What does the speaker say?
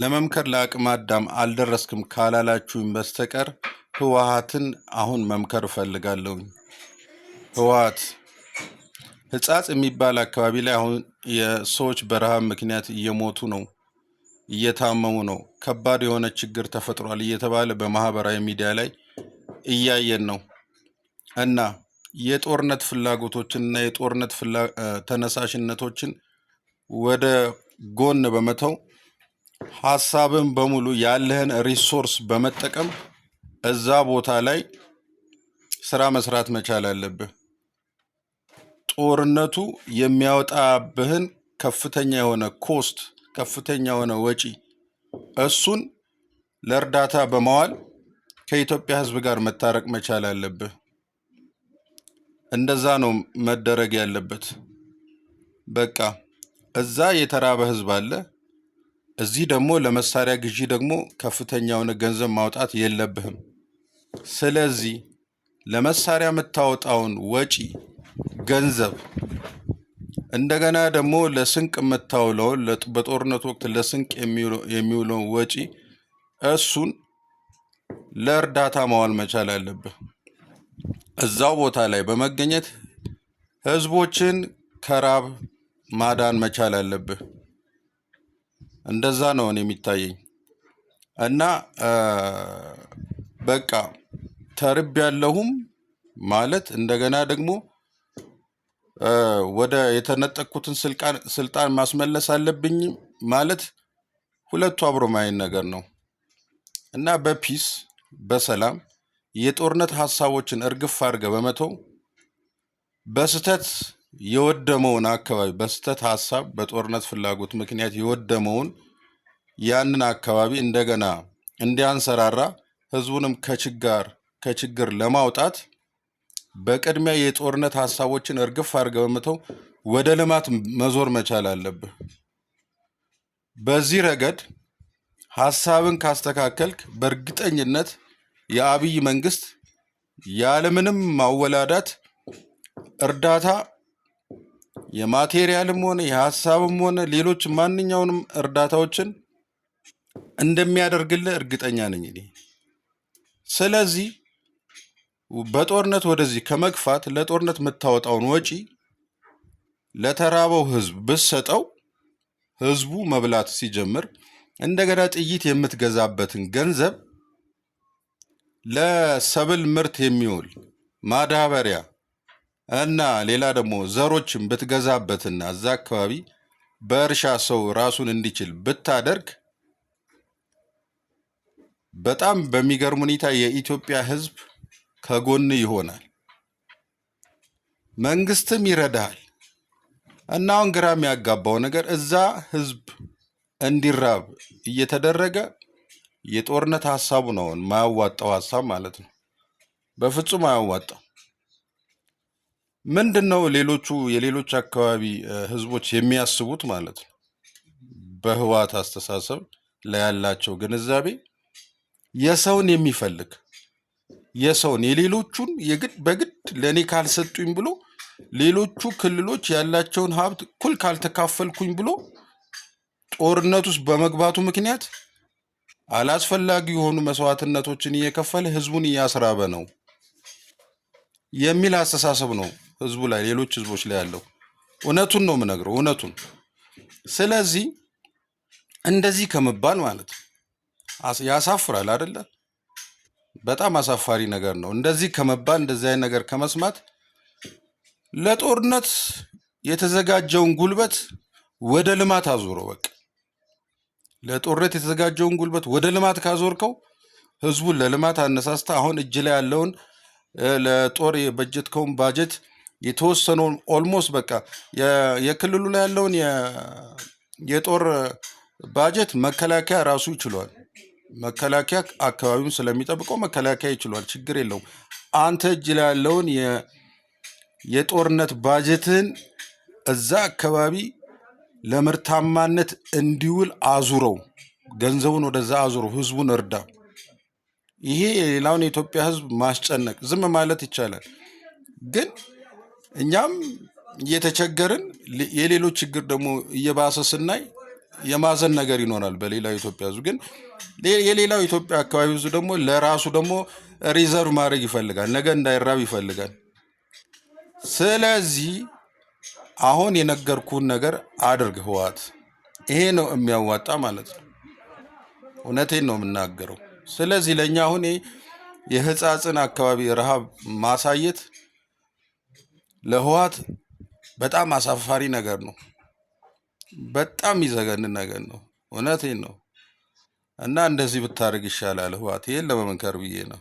ለመምከር ለአቅመ አዳም አልደረስክም ካላላችሁኝ በስተቀር ህወሓትን አሁን መምከር እፈልጋለሁኝ። ህወሓት ሕጻጽ የሚባል አካባቢ ላይ አሁን የሰዎች በረሃብ ምክንያት እየሞቱ ነው፣ እየታመሙ ነው፣ ከባድ የሆነ ችግር ተፈጥሯል እየተባለ በማህበራዊ ሚዲያ ላይ እያየን ነው። እና የጦርነት ፍላጎቶችን እና የጦርነት ተነሳሽነቶችን ወደ ጎን በመተው ሀሳብን በሙሉ ያለህን resource በመጠቀም እዛ ቦታ ላይ ስራ መስራት መቻል አለብህ። ጦርነቱ የሚያወጣብህን ከፍተኛ የሆነ cost፣ ከፍተኛ የሆነ ወጪ እሱን ለእርዳታ በማዋል ከኢትዮጵያ ሕዝብ ጋር መታረቅ መቻል አለብህ። እንደዛ ነው መደረግ ያለበት። በቃ እዛ የተራበ ሕዝብ አለ። እዚህ ደግሞ ለመሳሪያ ግዢ ደግሞ ከፍተኛ የሆነ ገንዘብ ማውጣት የለብህም። ስለዚህ ለመሳሪያ የምታወጣውን ወጪ ገንዘብ እንደገና ደግሞ ለስንቅ የምታውለውን፣ በጦርነቱ ወቅት ለስንቅ የሚውለውን ወጪ እሱን ለእርዳታ ማዋል መቻል አለብህ። እዛው ቦታ ላይ በመገኘት ህዝቦችን ከራብ ማዳን መቻል አለብህ። እንደዛ ነው እኔ የሚታየኝ። እና በቃ ተርብ ያለሁም ማለት እንደገና ደግሞ ወደ የተነጠቅኩትን ስልጣን ማስመለስ አለብኝ ማለት ሁለቱ አብሮ ማይሄድ ነገር ነው። እና በ peace፣ በሰላም የጦርነት ሀሳቦችን እርግፍ አድርገህ በመተው በስህተት የወደመውን አካባቢ፣ በስህተት ሀሳብ በጦርነት ፍላጎት ምክንያት የወደመውን ያንን አካባቢ እንደገና እንዲያንሰራራ፣ ህዝቡንም ከችግር ለማውጣት በቅድሚያ የጦርነት ሀሳቦችን እርግፍ አድርገህ በመተው ወደ ልማት መዞር መቻል አለብህ። በዚህ ረገድ ሀሳብን ካስተካከልክ በእርግጠኝነት የአብይ መንግስት ያለምንም ማወላዳት እርዳታ የ material ም ሆነ የሀሳብም ሆነ ሌሎች ማንኛውንም እርዳታዎችን እንደሚያደርግልህ እርግጠኛ ነኝ እኔ። ስለዚህ በጦርነት ወደዚህ ከመግፋት ለጦርነት የምታወጣውን ወጪ ለተራበው ህዝብ ብትሰጠው፣ ህዝቡ መብላት ሲጀምር እንደገና ጥይት የምትገዛበትን ገንዘብ ለሰብል ምርት የሚውል ማዳበሪያ እና ሌላ ደግሞ ዘሮችን ብትገዛበትና እዛ አካባቢ በእርሻ ሰው ራሱን እንዲችል ብታደርግ በጣም በሚገርም ሁኔታ የኢትዮጵያ ህዝብ ከጎን ይሆናል፣ መንግስትም ይረዳሃል። እና አሁን ግራ የሚያጋባው ነገር እዛ ህዝብ እንዲራብ እየተደረገ የጦርነት ሀሳቡ ነው የማያዋጣው ሀሳብ ማለት ነው። በፍጹም አያዋጣው። ምንድን ነው ሌሎቹ የሌሎች አካባቢ ህዝቦች የሚያስቡት ማለት ነው። በህወሓት አስተሳሰብ ላይ ያላቸው ግንዛቤ የሰውን የሚፈልግ፣ የሰውን የሌሎቹን የግድ በግድ ለእኔ ካልሰጡኝ ብሎ፣ ሌሎቹ ክልሎች ያላቸውን ሀብት እኩል ካልተካፈልኩኝ ብሎ ጦርነት ውስጥ በመግባቱ ምክንያት አላስፈላጊ የሆኑ መስዋዕትነቶችን እየከፈለ ህዝቡን እያስራበ ነው የሚል አስተሳሰብ ነው ህዝቡ ላይ፣ ሌሎች ህዝቦች ላይ ያለው። እውነቱን ነው የምነግረው፣ እውነቱን። ስለዚህ እንደዚህ ከመባል ማለት ነው ያሳፍራል አይደለ? በጣም አሳፋሪ ነገር ነው። እንደዚህ ከመባል፣ እንደዚህ አይነት ነገር ከመስማት ለጦርነት የተዘጋጀውን ጉልበት ወደ ልማት አዙረው። በቃ ለጦርነት የተዘጋጀውን ጉልበት ወደ ልማት ካዞርከው፣ ህዝቡን ለልማት አነሳስተ አሁን እጅ ላይ ያለውን ለጦር የበጀትከውን ባጀት የተወሰነውን almost በቃ የክልሉ ላይ ያለውን የጦር ባጀት መከላከያ ራሱ ይችሏል። መከላከያ አካባቢውን ስለሚጠብቀው መከላከያ ይችሏል። ችግር የለውም። አንተ እጅ ላይ ያለውን የጦርነት ባጀትህን እዛ አካባቢ ለምርታማነት እንዲውል አዙረው፣ ገንዘቡን ወደዛ አዙረው፣ ህዝቡን እርዳ። ይሄ የሌላውን የኢትዮጵያ ህዝብ ማስጨነቅ ዝም ማለት ይቻላል። ግን እኛም እየተቸገርን የሌሎች ችግር ደግሞ እየባሰ ስናይ የማዘን ነገር ይኖራል በሌላው ኢትዮጵያ ህዝብ። ግን የሌላው ኢትዮጵያ አካባቢ ህዝብ ደግሞ ለራሱ ደግሞ reserve ማድረግ ይፈልጋል። ነገ እንዳይራብ ይፈልጋል። ስለዚህ አሁን የነገርኩህን ነገር አድርግ ህወሓት። ይሄ ነው የሚያዋጣ ማለት ነው። እውነቴን ነው የምናገረው። ስለዚህ ለእኛ አሁን ይሄ የህጻጽን አካባቢ ረሃብ ማሳየት ለህወሓት በጣም አሳፋሪ ነገር ነው። በጣም የሚዘገንን ነገር ነው። እውነቴን ነው። እና እንደዚህ ብታደርግ ይሻላል ህወሓት። ይሄን ለመመንከር ብዬ ነው።